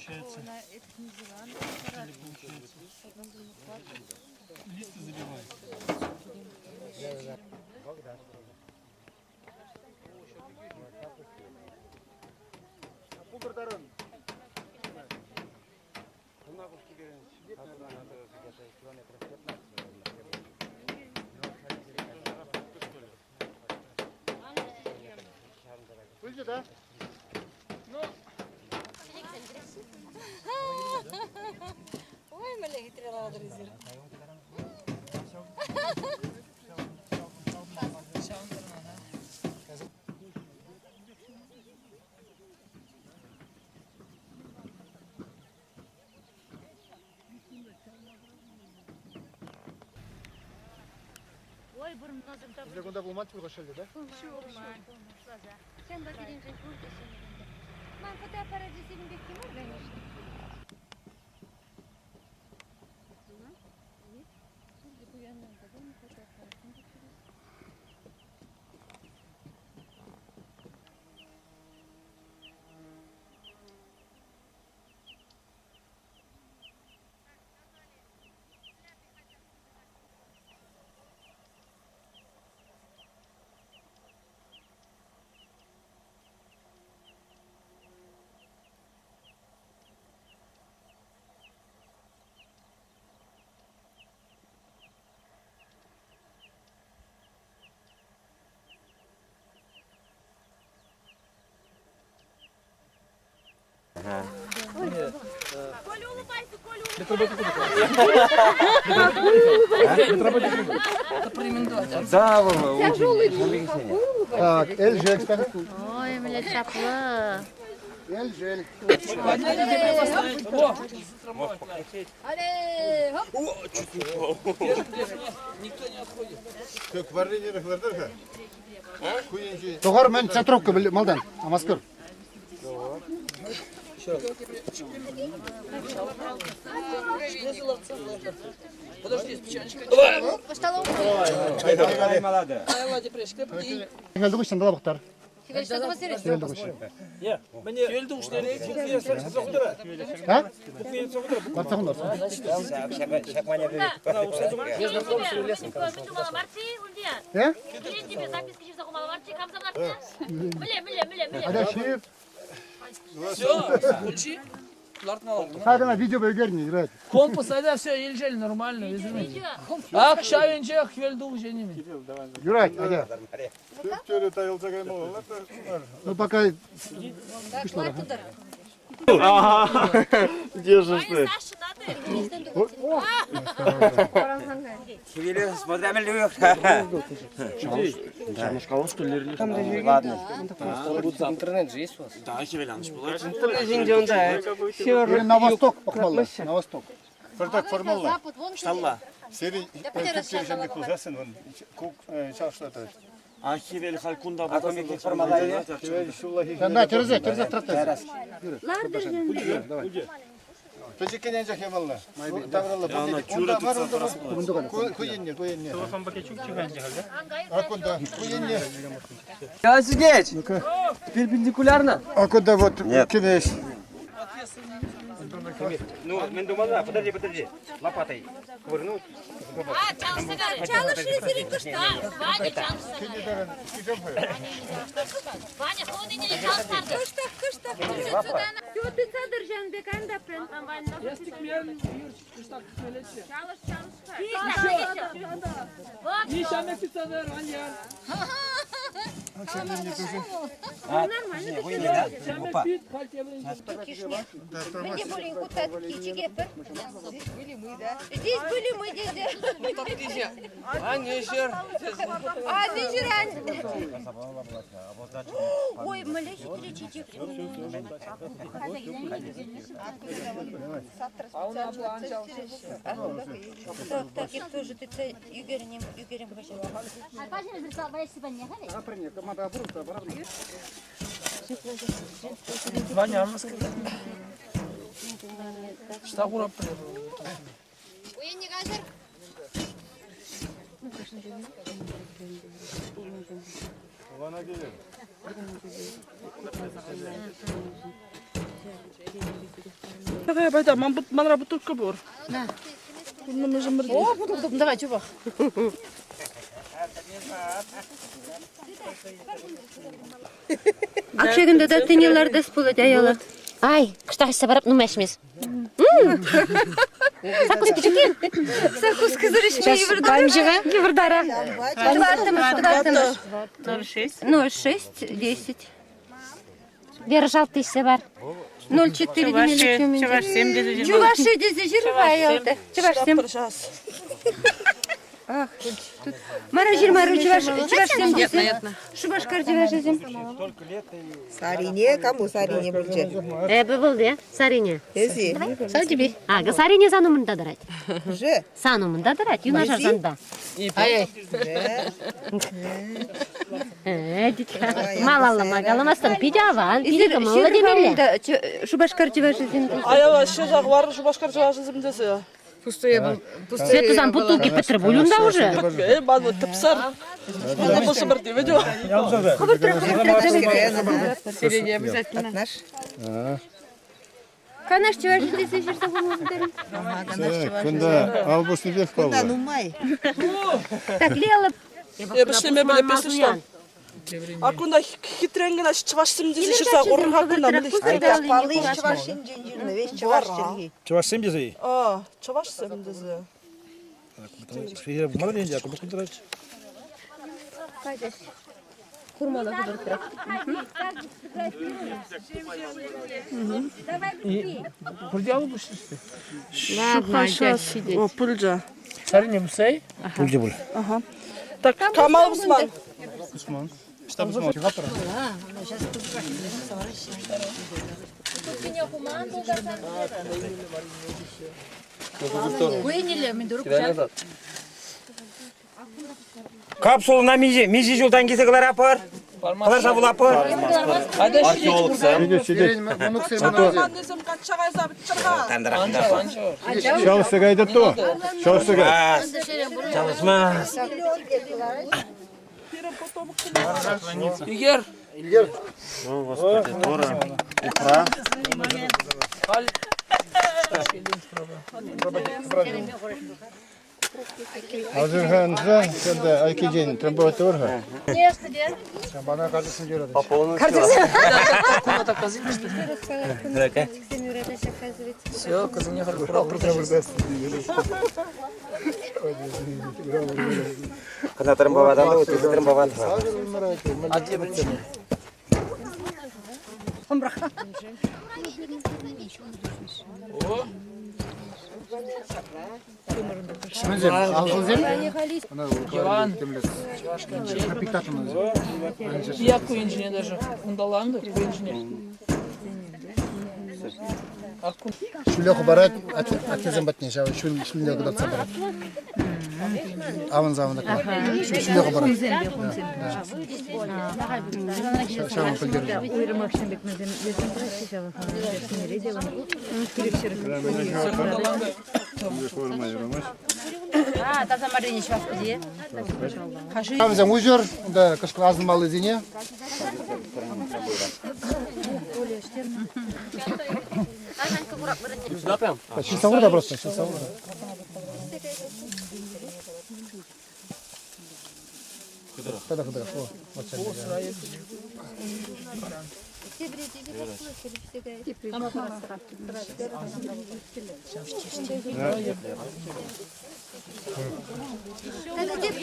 получается. Или получается. Листы забивает. Пыльчӗ та? Ой, мӗнле хитре ларатӑр эсир. Бізде кунта пулман пуль шелле, да? Sen bakayım пурте ҫӗнӗ. Ман фотоаппарачӗ сирӗн пекки мар, конечно. Да, Вова, очень. Так, Элжель, кстати. Ой, мӗнле чаплӑ. Элжель. Але, хоп. Тухар мен центровка малдан, Амаскыр. Хӗвел тухӑҫ сандала пӑхтар. Хӗвел тухӑҫ. А? Лартса хунӑ. Э? Адя ҫип. Все, включи. Хайдана видео ӳкернӗ, играть. Компас айда все, елжел нормально, извини. Ак шайынче хвелду женими. Юрать, адя. Ну пока Держишь ты. Ладно. Интернет же есть у вас? Да, Хевеляныч была. Или на восток пӑхмалла, на восток. Пӗртак формалла. Запад, вон Шталла. Сирӗн тӗпчевҫӗм пулсассӑн вон ку чавшлатать. А Хевель халькунда Да, терзе, терзе тратать. Пӗчӗккӗн анчах ямалла. Тавралла Унта мар, унта мар. Ку енне, ку енне. А кунта, ку енне. Офигеть! Перпендикулярно? А кунта вот кемеш. Ну, мен думала, подожди, подожди. Лопатой ковырнуть. Чалыш сирин кышта. Ваня, Кыштак, кыштак. Мӗнле пулин кута кичике пӗр. Здесь были мы, здесь. А не жир. А, вечеран. Ой, мӗнле хитре чечек. Так, так, их тоже ты ӳкернем, ӳкерем хаҫат. Ваня, а сказать. Штаб урап Такая байда, манра бутылка бур. О, бутылка, давай, чувак. Акшегінде да тенелер дес болады аяла. Ай, кыштақ ішсе барап нумай ішмес. Закуски чекен. Закуски зарышмей. Бамжыға. Еврдара. Тываттымыз, 06. 06, 10. Вера жалты ішсе бар. 04 демелі. Чуваши дезе жирва аялды. Чувашсем. Ах, тут. Мара жирмару чуваш, чувашсем десе. Шубашкар чувашсем. Сарине, кому Сарине бульче? Был, Сарине. Ези. Сау тебе. А, Сарине санумында дырать. Же. Санумында дырать, юнашар санда. Ай, Малалла магаламастан пидяван, пидикамалла демелле. Шубашкар чувашсем. Аяла шезак бар, Шубашкар чувашсем десе. Пустые, Свету бутылки пітіріп улюнда уже. Э, бан тыпсар. Мана болса бір деме Наш. Канаш чуваш десе жерде болмаздар. Кунда албусны бек Кунда нумай. Так, Лела. Э, бишлеме биле песен А кунда хитренгена чувашсем десе шырса орын кунда миле. Палы чувашин жинжирны, весь чуваш чилги. Чувашсем десе? А, чувашсем десе. Курмала кудыртыра. Курдялы бушты. О, пульджа. Сарине мусей? Пульджа буль. Ага. Так, Камал Усман. Усман. Что Усман? Капсула на мизи, мизи жолдан келсе кылар апар. Кылар жабыл апар. Археолог Сидеть, сидеть. Çalışsa gaydet to. Çalışsa gaydet. Çalışmaz. Игер. О, Господи, Тора, Икра. Hazırhanıza sen de Aykice'nin tramboğatı var ha. Bana kardeşim diyor. Все, кызыня Кына трамбовадан да өтесі трамбован. Иван. Я куинжине даже. Ундаланды куинжине. Şule kubarat atezem batne şave şul şule kudat sabarat. Аван заванда. Şule kubarat. Şave пылдер. А, таза марине чуваш где? Камзам узер, да, кышкы азын зине. Сейчас да просто, сейчас Куда, куда? О, вот сейчас.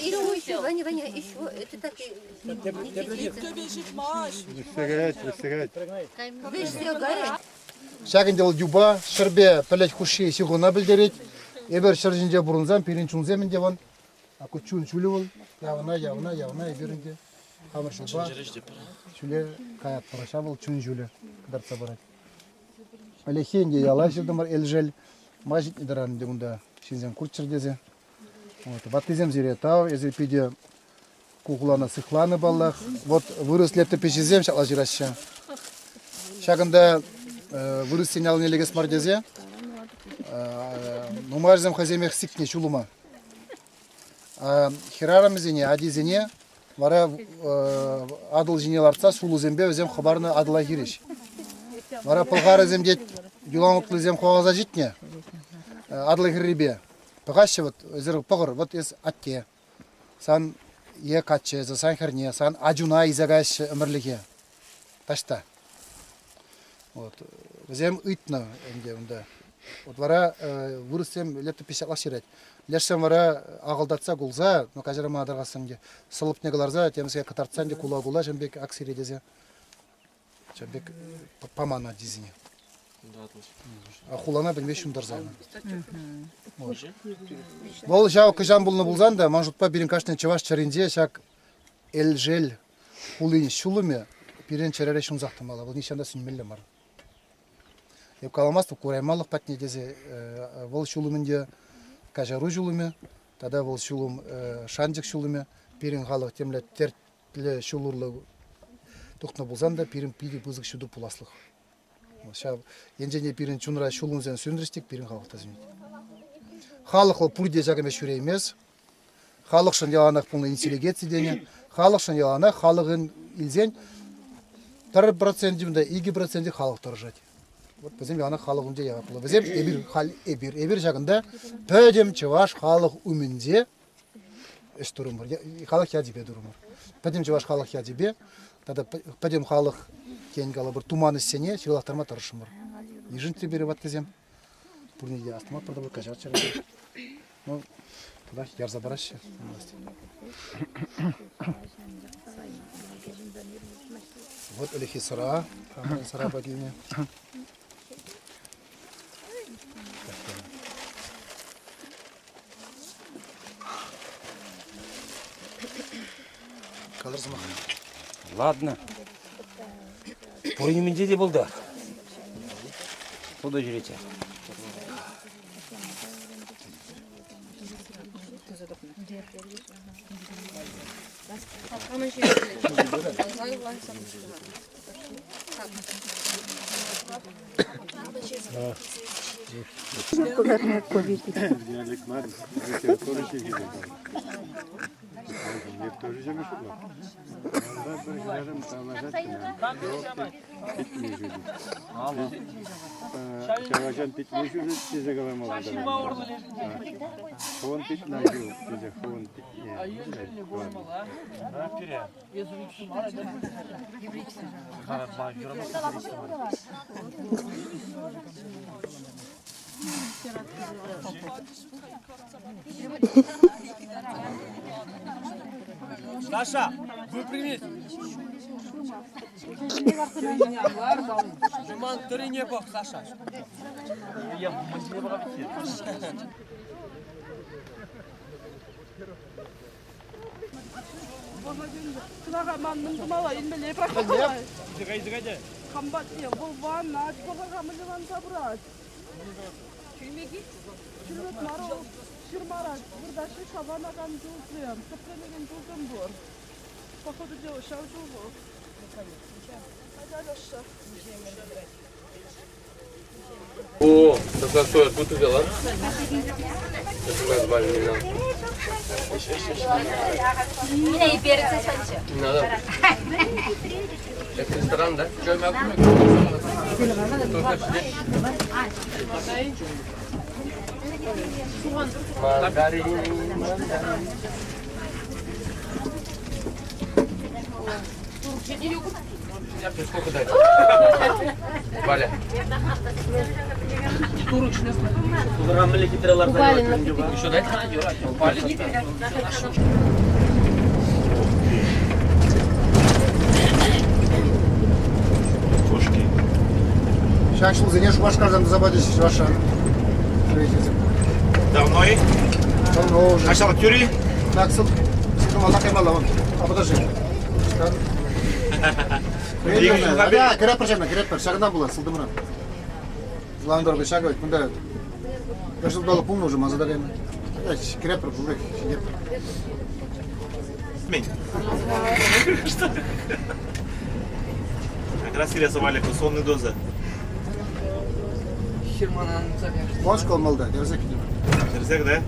Еще, еще, Ваня, Ваня, еще. Это так и... Шагындел юба, шырбе пелет хуши сигуна білдерет. Эбер шыржинже бурунзан, пирин чунземин вон. Аку чун чулю бол. Явна, явна, явна, эберинде. Хамыр шулба. Чуле каят параша был чун жуле. Кыдарца барат. Алехенде яла жирдымар элжел. Мажит недаран дегунда шинзен курчыр дезе. Вот, ваттызем зире тау, эзер кукулана сыхланы баллах. Вот вырыс лепте пешизем шакла жираща. Шагында вырыс сигнал нелегес мардезе. Нумарзем хаземех сикне чулума. Хирарамызене, адизене, вара адыл жине ларца сулу зембе өзем хабарны адыла хиреш. Вара пӑлхарӗсем тет, юланутлисем хӑваласа ҫитнӗ Атӑл хӗррипе. Пӑхаҫҫӗ вот, эсир пӑхӑр, вот эс атте, сан е каччӑ эсӗ, сан хӗрне, сан ачуна илсе каяҫҫӗ ӗмӗрлӗхе. Таҫта. Вот. Вӗсем ыйтнӑ ӗнтӗ унта. Вот вара вырӑссем летопись ҫаплах ҫырать. Лешсем вара ахӑлтатса кулса, ну каҫарма тархассӑн ӗнтӗ, сӑлӑпне кӑларса темскер кӑтартсан те кула-кула ҫын пек ак сире тесе ҫав пек паман ачисене. А хулана пӗлме ҫунтарса янӑ. Вӑл ҫав кӑҫан пулнӑ пулсан та, ман шутпа, пирӗн кашни чӑваш чӗринче ҫак Элшел хулин ҫулӑмӗ пирӗн чӗрере ҫунсах тӑмалла. Вӑл нихҫан та сӳнмелле мар. Эп каламастӑп курайманлӑх патне тесе вӑл ҫулӑмӗнче каҫару ҫулӑмӗ тата вӑл ҫулӑм шанчӑк ҫулӑмӗ пирӗн халӑх темле тертлӗ ҫул урлӑ тухнӑ пулсан та пирӗн питӗ пысӑк ҫутӑ пуласлӑх. Ҫав енчен те пирӗн чунра ҫулӑмсем сӳнрӗҫ тӗк пирӗн халӑх та сӳнет. Халӑх вӑл пурте ҫакӑн пек ҫӳреймест. Халӑхшӑн яланах пулнӑ интеллигенци тенӗ. Халӑхшӑн яланах халӑхӑн илсен пӗр процентӗ та 2 процентӗ халӑх тӑрӑшать. Вот вӗсем яланах халӑх умӗнче яваплӑ. Вӗсем эпир халь эпир эпир ҫакӑнта пӗтӗм чӑваш халӑх умӗнче ӗҫ турӑмӑр. Халӑх ячӗпе турӑмӑр. Пӗтӗм чӑваш халӑх ячӗпе тата пӗтӗм халӑх тен калӑпӑр туман ӗҫсене ҫырлахтарма тӑрӑшрӑмӑр. Йышӑнччӑр пире ваттисем. Пурне те астуматпӑр та каҫарччӑр. Ну, туда ярса параҫҫӗ. Вот ӗлӗкхи сӑра, хамӑрӑн сӑрапа килнӗ. Калӑр сӑмах. Ладно. Пурин умӗнче те пултӑр. Тутӑ ҫӳрет. Саша, выпрямись! Юман тӑррине пӑх, Саша. Чӑнах ман мӗн тумалла, илмелле практикӑлла. Хампатне вӑл ванать, пӑхӑр-ха мӗнле ванса пырать. Чӳлмек мар вӑл, ҫырмара выртаҫҫӗ ванакан чулсем, тӗпренекен чулсем пур. Походу дела, ҫав чул вӑл. Атя, Алеша. О, так что, откуда ты взяла? Это назвали не надо. Меня и перца санчо. Не надо. Это ресторан, да? Че, Только сидеть. Мандарин, мандарин. Тебе сколько дать? Валя. Еще дать? Валя. Кошки. Ҫак ҫулсене Шупашкартан туса пачӗҫ чӑвашран. Давно и? Давно уже. Начало тюри? Так, ссылка каймалла вон. А подожди. Да, кӗретпӗр ҫакна, кӗретпӗр. Ҫакӑнтан пулать, сылтӑмран. Зландорга ҫакӑ, кунта пӗр ҫулталӑк пулнӑ уже, манса та кайнӑ. Кӗретпӗр, пулех, ҫитетпӗр. Мень. Что? Как раз рисовали сонные дозы. Можешь колмалда, дерзек. Дерзек, да?